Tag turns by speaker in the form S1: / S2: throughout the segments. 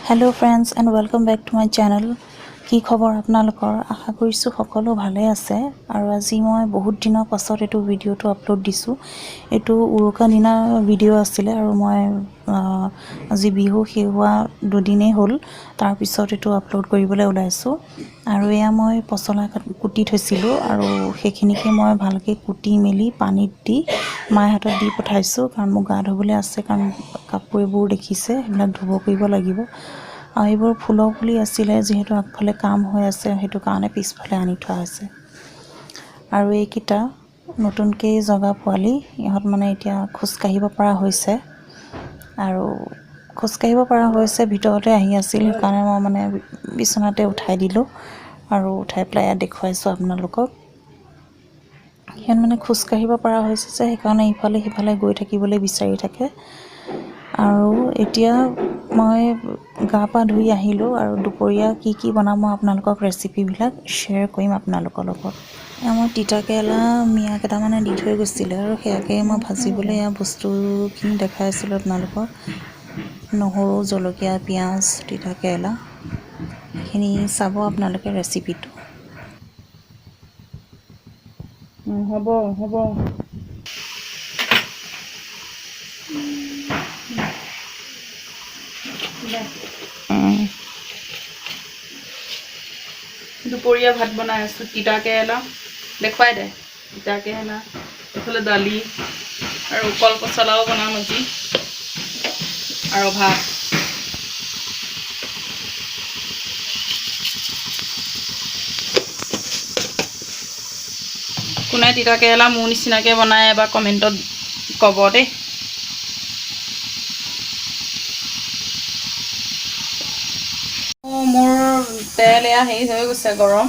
S1: Hello friends and welcome back to my channel. কি খবৰ আপোনালোকৰ? আশা কৰিছোঁ সকলো ভালে আছে। আৰু আজি মই বহুত দিনৰ পাছত এইটো ভিডিঅ'টো আপলোড দিছোঁ। এইটো উৰুকা দিনা ভিডিঅ' আছিলে আৰু মই আজি বিহু শেষ হোৱা দুদিনেই হ'ল, তাৰপিছত এইটো আপলোড কৰিবলৈ ওলাইছোঁ। আৰু এয়া মই পচলা কুটি থৈছিলোঁ আৰু সেইখিনিকে মই ভালকৈ কুটি মেলি পানীত দি মায়ে হাতত দি পঠাইছোঁ, কাৰণ মোৰ গা ধুবলৈ আছে, কাৰণ কাপোৰ এইবোৰ দেখিছে, সেইবিলাক ধুব কৰিব লাগিব। আৰু এইবোৰ ফুলৰ পুলি আছিলে, যিহেতু আগফালে কাম হৈ আছে, সেইটো কাৰণে পিছফালে আনি থোৱা হৈছে। আৰু এইকেইটা নতুনকৈ জগা পোৱালি, ইহঁত মানে এতিয়া খোজকাঢ়িব পৰা হৈছে আৰু খোজকাঢ়িব পৰা হৈছে, ভিতৰতে আহি আছিল, সেইকাৰণে মই মানে বিচনাতে উঠাই দিলোঁ আৰু উঠাই পেলাই ইয়াত দেখুৱাইছোঁ আপোনালোকক। সিহঁত মানে খোজকাঢ়িব পৰা হৈছে যে, সেইকাৰণে ইফালে সিফালে গৈ থাকিবলৈ বিচাৰি থাকে। আৰু এতিয়া মই গা পা ধুই আহিলোঁ আৰু দুপৰীয়া কি কি বনাম মই আপোনালোকক ৰেচিপিবিলাক শ্বেয়াৰ কৰিম আপোনালোকৰ লগত। এয়া মই তিতা কেৰেলা মিয়া কেইটামানে দি থৈ গৈছিলে আৰু সেয়াকে মই ভাজিবলৈ এয়া বস্তুখিনি দেখাই আছিলোঁ আপোনালোকক। নহৰু, জলকীয়া, পিঁয়াজ, তিতা কেৰেলা এইখিনি চাব আপোনালোকে ৰেচিপিটো।
S2: হ'ব হ'ব। দুপৰীয়া ভাত বনাই আছোঁ। তিতা কেৰেলা দেখুৱাই দে, তিতা কেৰেলা, এইফালে দালি আৰু কল পচলাও বনাম আজি আৰু ভাত। কোনে তিতা কেৰেলা মোৰ নিচিনাকৈ বনায় এবাৰ কমেণ্টত ক'ব দেই। মোৰ তেল এয়া হেৰি হৈ গৈছে গৰম।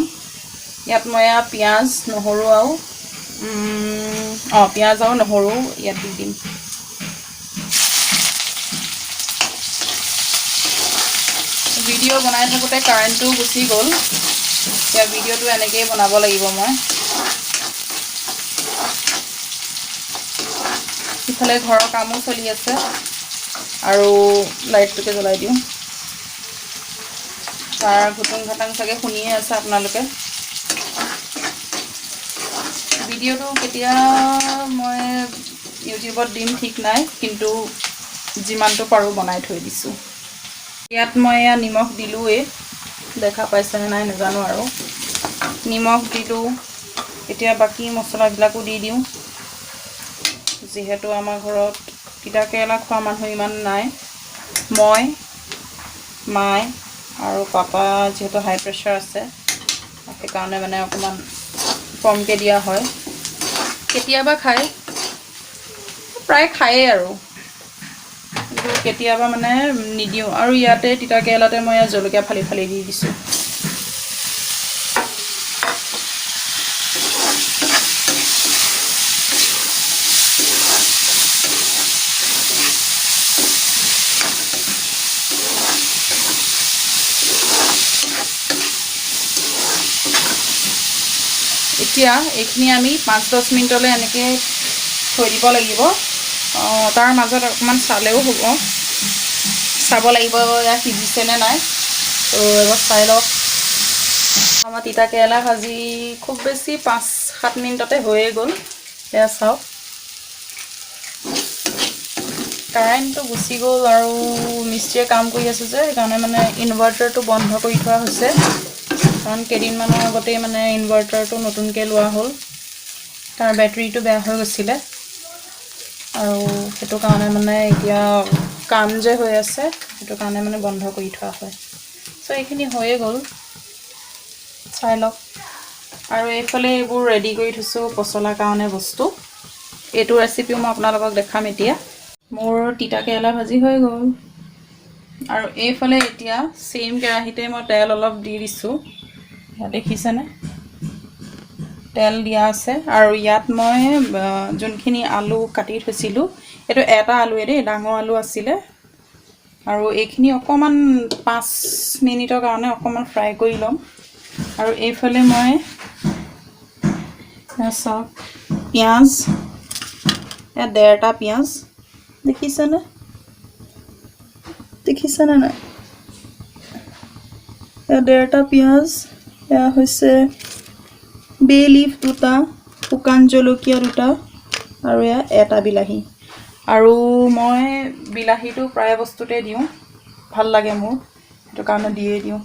S2: ইয়াত মই এয়া পিঁয়াজ, নহৰু আৰু পিঁয়াজ আৰু নহৰু ইয়াত দি দিম। ভিডিঅ' বনাই থাকোঁতে কাৰেণ্টটো গুচি গ'ল, এতিয়া ভিডিঅ'টো এনেকৈয়ে বনাব লাগিব মই। ইফালে ঘৰৰ কামো চলি আছে আৰু লাইটটোকে জ্বলাই দিওঁ। তাৰ ঘুটুং ঘাটাং চাগে শুনিয়ে আছে আপোনালোকে। ভিডিঅ'টো কেতিয়া মই ইউটিউবত দিম ঠিক নাই, কিন্তু যিমানটো পাৰোঁ বনাই থৈ দিছোঁ। ইয়াত মই এয়া নিমখ দিলোঁৱেই, দেখা পাইছেনে নাই নাজানো আৰু। নিমখ দিলোঁ, এতিয়া বাকী মছলাবিলাকো দি দিওঁ। যিহেতু আমাৰ ঘৰত তিতা কেৰেলা খোৱা মানুহ ইমান নাই, মই, মায়ে আৰু পাপা যিহেতু হাই প্ৰেছাৰ আছে, সেইকাৰণে মানে অকণমান কমকৈ দিয়া হয়। কেতিয়াবা খায়, প্ৰায় খায়েই আৰু, কিন্তু কেতিয়াবা মানে নিদিওঁ। আৰু ইয়াতে তিতা কেৰেলাতে মই ইয়াত জলকীয়া ফালি ফালি দি দিছোঁ। এতিয়া এইখিনি আমি 5-10 মিনিটলৈ এনেকৈ থৈ দিব লাগিব। তাৰ মাজত অকণমান চালেও হ'ব, চাব লাগিব ইয়াত সিজিছে নে নাই। তো এবাৰ চাই লওক। আমাৰ তিতা কেৰেলা ভাজি খুব বেছি 5-7 মিনিটতে হৈয়ে গ'ল। এয়া চাওক, কাৰেণ্টটো গুচি গ'ল আৰু মিস্ত্ৰীয়ে কাম কৰি আছে যে, সেইকাৰণে মানে ইনভাৰ্টাৰটো বন্ধ কৰি থোৱা হৈছে। কাৰণ কেইদিনমানৰ আগতেই মানে ইনভাৰ্টাৰটো নতুনকৈ লোৱা হ'ল, তাৰ বেটেৰীটো বেয়া হৈ গৈছিলে আৰু সেইটো কাৰণে মানে এতিয়া কাম যে হৈ আছে, সেইটো কাৰণে মানে বন্ধ কৰি থোৱা হয়। চ' এইখিনি হৈয়ে গ'ল, চাই লওক। আৰু এইফালে এইবোৰ ৰেডি কৰি থৈছোঁ পচলাৰ কাৰণে বস্তু। এইটো ৰেচিপিও মই আপোনালোকক দেখাম এতিয়া। মোৰ তিতা কেৰেলা ভাজি হৈ গ'ল। আৰু এইফালে এতিয়া ছেইম কেৰাহীতে মই তেল অলপ দি দিছোঁ, দেখিছেনে তেল দিয়া আছে। আৰু ইয়াত মই যোনখিনি আলু কাটি থৈছিলোঁ, এইটো এটা আলুৱে দেই, ডাঙৰ আলু আছিলে। আৰু এইখিনি অকণমান 5 মিনিটৰ কাৰণে অকণমান ফ্ৰাই কৰি ল'ম। আৰু এইফালে মই চাওক পিঁয়াজ, ইয়াত 1.5টা পিঁয়াজ, দেখিছেনে? দেখিছেনে নাই? এয়া 1.5টা পিঁয়াজ, এয়া হৈছে বে লিফ 2টা, শুকান জলকীয়া 2টা আৰু এয়া 1টা বিলাহী। আৰু মই বিলাহীটো প্ৰায় বস্তুতে দিওঁ, ভাল লাগে মোৰ, সেইটো কাৰণে দিয়ে দিওঁ।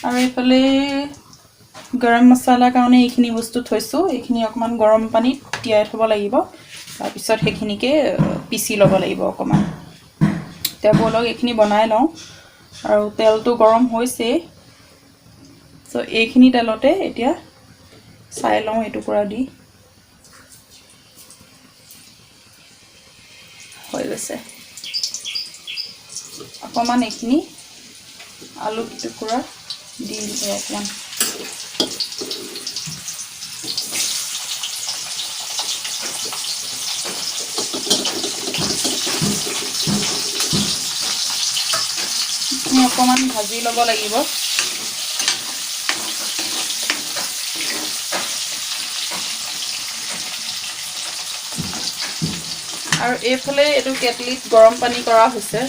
S2: আৰু এইফালে গৰম মছলাৰ কাৰণে এইখিনি বস্তু থৈছোঁ। এইখিনি অকণমান গৰম পানীত তিয়াই থ'ব লাগিব, তাৰপিছত সেইখিনিকে পিচি ল'ব লাগিব অকণমান। এতিয়া ব'লক এইখিনি বনাই লওঁ। আৰু তেলটো গৰম হৈছেই, চ' এইখিনি তেলতে এতিয়া চাই লওঁ এটুকুৰা দি হৈ গৈছে। অকণমান এইখিনি আলু টুকুৰা দি দিওঁ অকণমান। অকণমান ভাজি ল'ব লাগিব। আৰু এইফালে এইটো কেটলিত গৰম পানী কৰা হৈছে।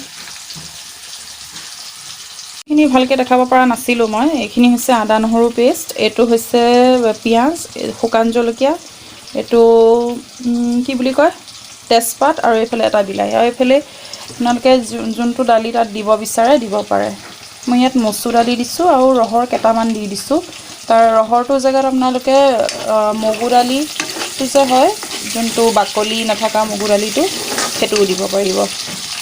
S2: এইখিনি ভালকৈ দেখাব পৰা নাছিলোঁ মই। এইখিনি হৈছে আদা নহৰু পেষ্ট, এইটো হৈছে পিঁয়াজ, শুকান জলকীয়া, এইটো কি বুলি কয় তেজপাত, আৰু এইফালে এটা বিলাহী। আৰু এইফালে আপোনালোকে যোনটো দালি তাত দিব বিচাৰে দিব পাৰে। মই ইয়াত মচুৰ দালি দিছোঁ আৰু ৰহৰ কেইটামান দি দিছোঁ। তাৰ ৰহৰটোৰ জেগাত আপোনালোকে মগু দালিটো যে হয়, যোনটো বাকলি নথকা মগু দালিটো, সেইটোও দিব পাৰিব।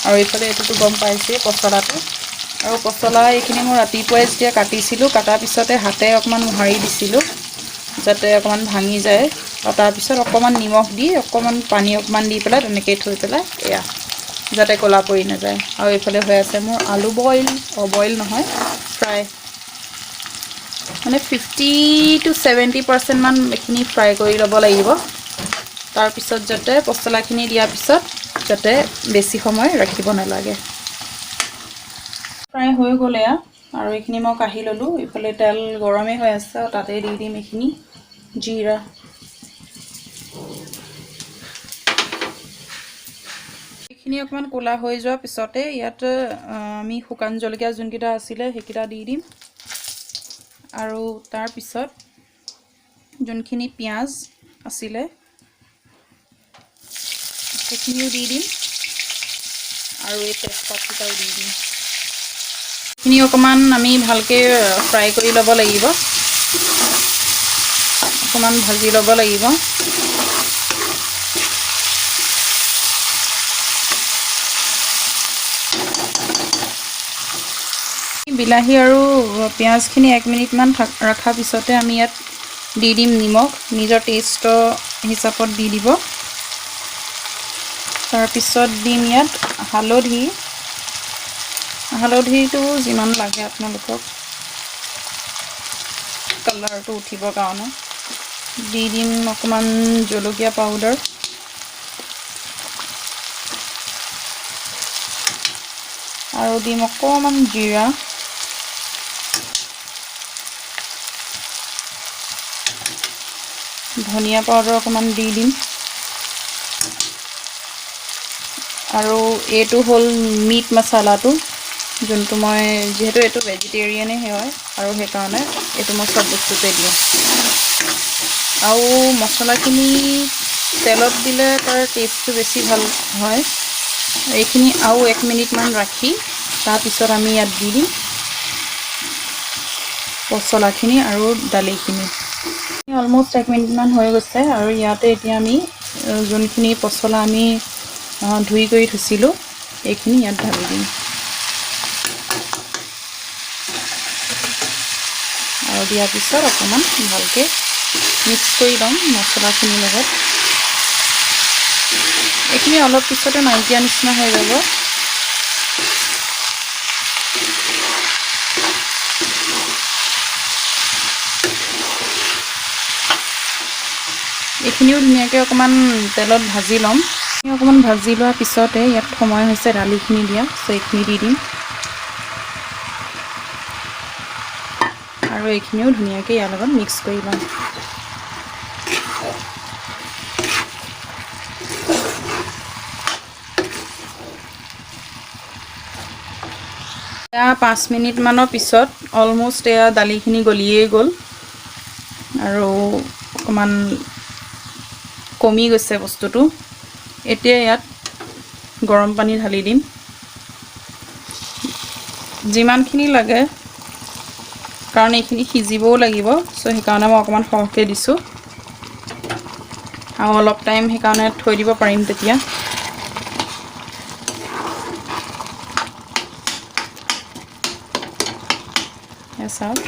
S2: আৰু এইফালে এইটোতো গম পাইছেই পচলাটো। আৰু পচলা এইখিনি মই ৰাতিপুৱাই যেতিয়া কাটিছিলোঁ, কটাৰ পিছতে হাতে অকণমান মোহাৰি দিছিলোঁ যাতে অকণমান ভাঙি যায়। আৰু তাৰপিছত অকণমান নিমখ দি অকণমান পানী অকণমান দি পেলাই তেনেকেই থৈ পেলাই এয়া, যাতে ক'লা পৰি নাযায়। আৰু এইফালে হৈ আছে মোৰ আলু বইল, বইল নহয় ফ্ৰাই, মানে 50 to 70% মান এইখিনি ফ্ৰাই কৰি ল'ব লাগিব। তাৰপিছত যাতে পচলাখিনি দিয়াৰ পিছত যাতে বেছি সময় ৰাখিব নালাগে। ফ্ৰাই হৈ গ'ল এয়া। আৰু এইখিনি মই কাঢ়ি ল'লোঁ। এইফালে তেল গৰমেই হৈ আছে আৰু তাতে দি দিম এইখিনি জিৰা। এইখিনি অকণমান ক'লা হৈ যোৱাৰ পিছতে ইয়াত আমি শুকান জলকীয়া যোনকেইটা আছিলে সেইকেইটা দি দিম। আৰু তাৰপিছত যোনখিনি পিঁয়াজ আছিলে সেইখিনিও দি দিম আৰু এই তেজপাতকেইটাও দি দিম। এইখিনি অকণমান আমি ভালকৈ ফ্ৰাই কৰি ল'ব লাগিব, অকণমান ভাজি ল'ব লাগিব। বিলাহী আৰু পিঁয়াজখিনি 1 মিনিটমান ৰখাৰ পিছতে আমি ইয়াত দি দিম নিমখ, নিজৰ টেষ্টৰ হিচাপত দি দিব। তাৰপিছত দিম ইয়াত হালধি, হালধিটো যিমান লাগে আপোনালোকক কালাৰটো উঠিবৰ কাৰণে। দি দিম অকণমান জলকীয়া পাউডাৰ, আৰু দিম অকণমান জিৰা। ধনিয়া পাউডাৰ অকণমান দি দিম। আৰু এইটো হ'ল মিট মছলাটো, যোনটো মই যিহেতু এইটো ভেজিটেৰিয়ানেই হয় আৰু সেইকাৰণে এইটো মই চব বস্তুতে দিওঁ। আৰু মছলাখিনি তেলত দিলে তাৰ টেষ্টটো বেছি ভাল হয়। এইখিনি আৰু 1 মিনিটমান ৰাখি তাৰপিছত আমি ইয়াত দি দিম পচলাখিনি আৰু দালিখিনি। অলম'ষ্ট 1 মিনিটমান হৈ গৈছে। আৰু ইয়াতে এতিয়া আমি যোনখিনি পচলা আমি ধুই কৰি থৈছিলোঁ এইখিনি ইয়াত ঢালি দিম। আৰু দিয়াৰ পিছত অকণমান ভালকৈ মিক্স কৰি ল'ম মছলাখিনিৰ লগত। এইখিনি অলপ পিছতে নাইকিয়া নিচিনা হৈ যাব। এইখিনিও ধুনীয়াকৈ অকণমান তেলত ভাজি ল'ম। অকণমান ভাজি লোৱাৰ পিছতে ইয়াত সময় হৈছে দালিখিনি দিয়া, চ' এইখিনি দি দিম। আৰু এইখিনিও ধুনীয়াকৈ ইয়াৰ লগত মিক্স কৰি ল'ম। এয়া 5 মিনিটমানৰ পিছত অলমষ্ট এয়া দালিখিনি গলিয়েই গ'ল আৰু অকণমান কমি গৈছে বস্তুটো। এতিয়া ইয়াত গৰম পানী ঢালি দিম, যিমানখিনি লাগে, কাৰণ এইখিনি সিজিবও লাগিব। সেইকাৰণে মই অকণমান সৰহকৈ দিছোঁ আৰু অলপ টাইম সেইকাৰণে থৈ দিব পাৰিম তেতিয়া। চাওক,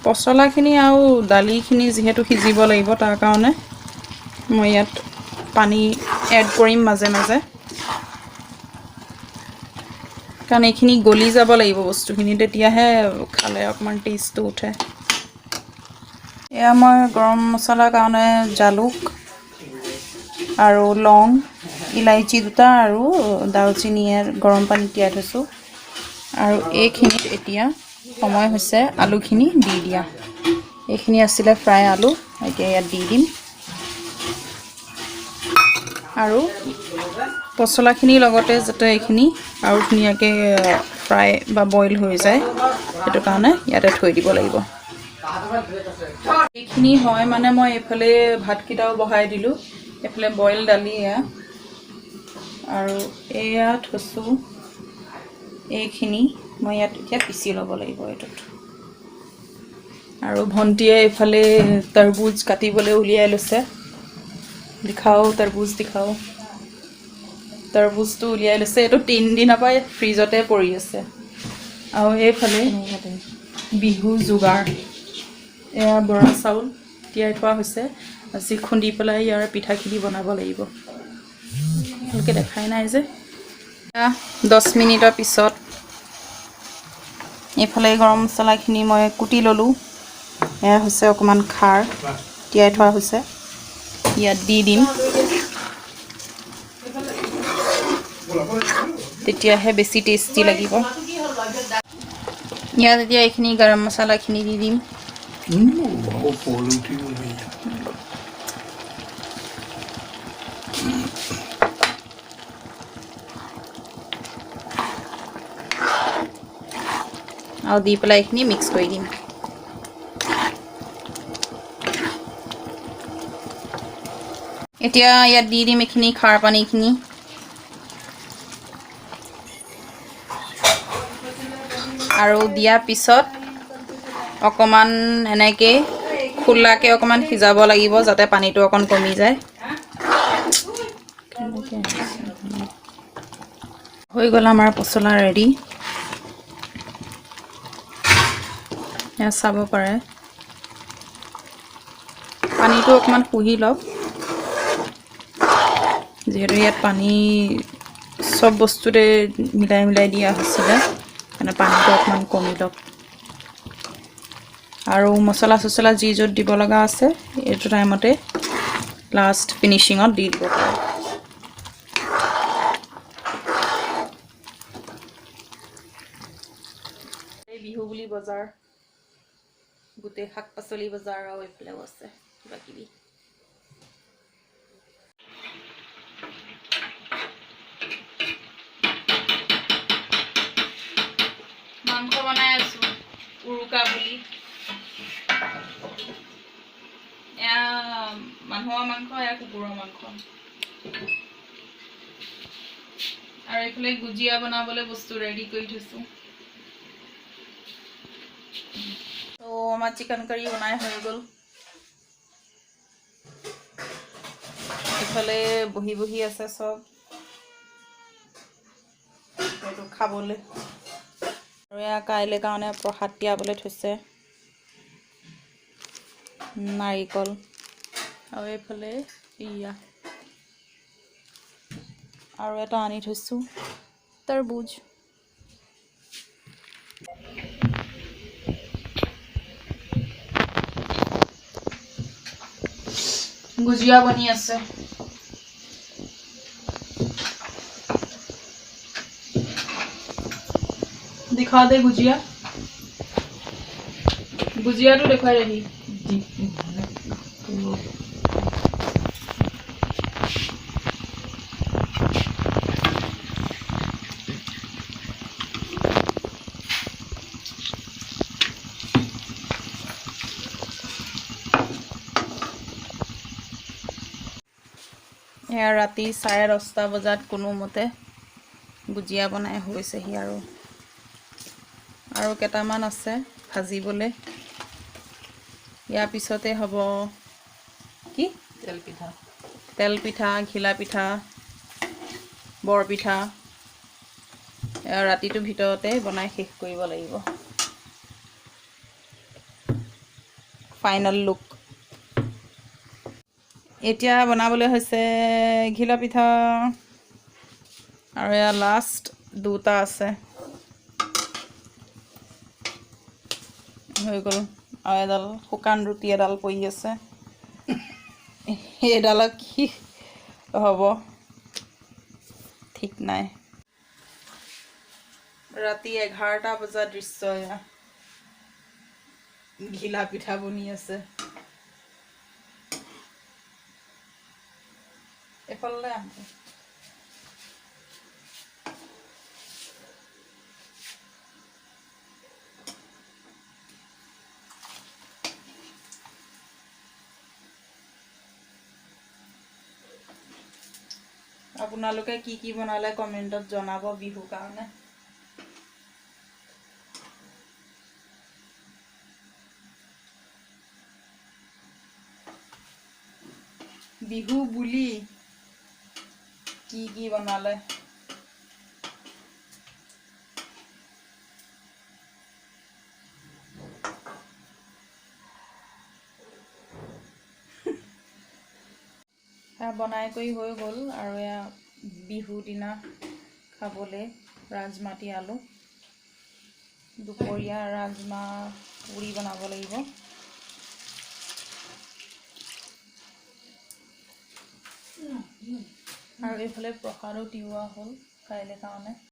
S2: পচলাখিনি আৰু দালিখিনি যিহেতু সিজিব লাগিব, তাৰ কাৰণে মই ইয়াত পানী এড কৰিম মাজে মাজে, কাৰণ এইখিনি গলি যাব লাগিব বস্তুখিনি, তেতিয়াহে খালে অকণমান টেষ্টটো উঠে। এয়া মই গৰম মছলাৰ কাৰণে জালুক আৰু লং, ইলাইচি দুটা আৰু ডালচেনি গৰম পানীত তিয়াই থৈছোঁ। আৰু এইখিনিত এতিয়া সময় হৈছে আলুখিনি দি দিয়া। এইখিনি আছিলে ফ্ৰাই আলু, এতিয়া ইয়াত দি দিম। আৰু পচলাখিনিৰ লগতে যাতে এইখিনি আৰু ধুনীয়াকৈ ফ্ৰাই বা বইল হৈ যায়, সেইটো কাৰণে ইয়াতে থৈ দিব লাগিব। এইখিনি হয় মানে মই এইফালে ভাতকেইটাও বহাই দিলোঁ, এইফালে বইল দালি এয়া, আৰু এয়া থৈছোঁ। এইখিনি মই ইয়াত এতিয়া পিচি ল'ব লাগিব এইটোত। আৰু ভণ্টিয়ে এইফালে তৰবুজ কাটিবলৈ উলিয়াই লৈছে। দেখাও তৰবুজ, দেখাও। তৰবুজটো উলিয়াই লৈছে, এইটো 3 দিনৰ পৰাই ফ্ৰিজতে পৰি আছে। আৰু এইফালে বিহু যোগাৰ, এয়া বৰা চাউল তিয়াই থোৱা হৈছে, আজি খুন্দি পেলাই ইয়াৰ পিঠাখিনি বনাব লাগিব। ভালকৈ দেখাই নাই যে। 10 মিনিটৰ পিছত এইফালে গৰম মছলাখিনি মই কুটি ল'লোঁ। এয়া হৈছে অকণমান খাৰ তিয়াই থোৱা হৈছে, ইয়াত দি দিম, তেতিয়াহে বেছি টেষ্টি লাগিব। ইয়াত এতিয়া এইখিনি গৰম মছলাখিনি দি দিম। আৰু দি পেলাই এইখিনি মিক্স কৰি দিম। এতিয়া ইয়াত দি দিম এইখিনি খাৰ পানীখিনি। আৰু দিয়াৰ পিছত অকণমান এনেকৈ খোলাকৈ অকণমান সিজাব লাগিব, যাতে পানীটো অকণ কমি যায়। হৈ গ'ল আমাৰ পচলা ৰেডি। এয়া চাব পাৰে, পানীটো অকণমান শুহি লওক, যিহেতু ইয়াত পানী চব বস্তুতে মিলাই মিলাই দিয়া হৈছিলে, মানে পানীটো অকণমান কমি লওক। আৰু মছলা চছলা যি য'ত দিব লগা আছে এইটো টাইমতে লাষ্ট ফিনিচিঙত দি দিব পাৰে। এই বিহু বুলি বজাৰ, গোটেই শাক পাচলি বজাৰ, আৰু এইফালেও আছে কিবা কিবি। মাংস বনাই আছো উৰুকা বুলি। এয়া মানুহৰ মাংস, এয়া কুকুৰৰ মাংস। আৰু এইফালে গুজিয়া বনাবলৈ বস্তু ৰেডি কৰি থৈছোঁ। তো আমাৰ চিকেন কাৰী বনাই হৈ গ'ল। এইফালে বহি বহি আছে চব এইটো খাবলৈ। আৰু এয়া কাইলৈ কাৰণে প্ৰসাদ তিয়াবলৈ থৈছে নাৰিকল। আৰু এইফালে ইয়া আৰু এটা আনি থৈছোঁ তৰবুজ। গুজিয়া বনি আছে। दिखा दे गुजिया, गुजिया तो दिखाई रही। এয়া ৰাতি 10:30 বজাত কোনোমতে গুজিয়া বনাই হৈছেহি। আৰু আৰু কেইটামান আছে ভাজিবলৈ। ইয়াৰ পিছতে হ'ব কি
S3: তেল পিঠা,
S2: তেল পিঠা, ঘিলা পিঠা, বৰপিঠা। ৰাতিটোৰ ভিতৰতে বনাই শেষ কৰিব লাগিব। Final look. এতিয়া বনাবলৈ হৈছে ঘিলা পিঠা। আৰু এয়া লাষ্ট দুটা আছে, হৈ গ'ল। আৰু এডাল শুকান ৰুটি এডাল পৰি আছে, সেইডালত কি হ'ব ঠিক নাই। ৰাতি 11টা বজাৰ দৃশ্য। এয়া ঘিলা পিঠা বনি আছে। এইফালে আহোঁ। আপোনালোকে কি কি বনালে কমেণ্টত জনাব বিহুৰ কাৰণে। বিহু বুলি কি কি বনালে। বনাই কৰি হৈ গ'ল। আৰু এয়া বিহু দিনা খাবলৈ ৰাজমাটি আলু, দুপৰীয়া ৰাজমাহ পুৰি বনাব লাগিব। আৰু এইফালে প্ৰসাদো তিওৱা হ'ল কাইলৈ কাৰণে।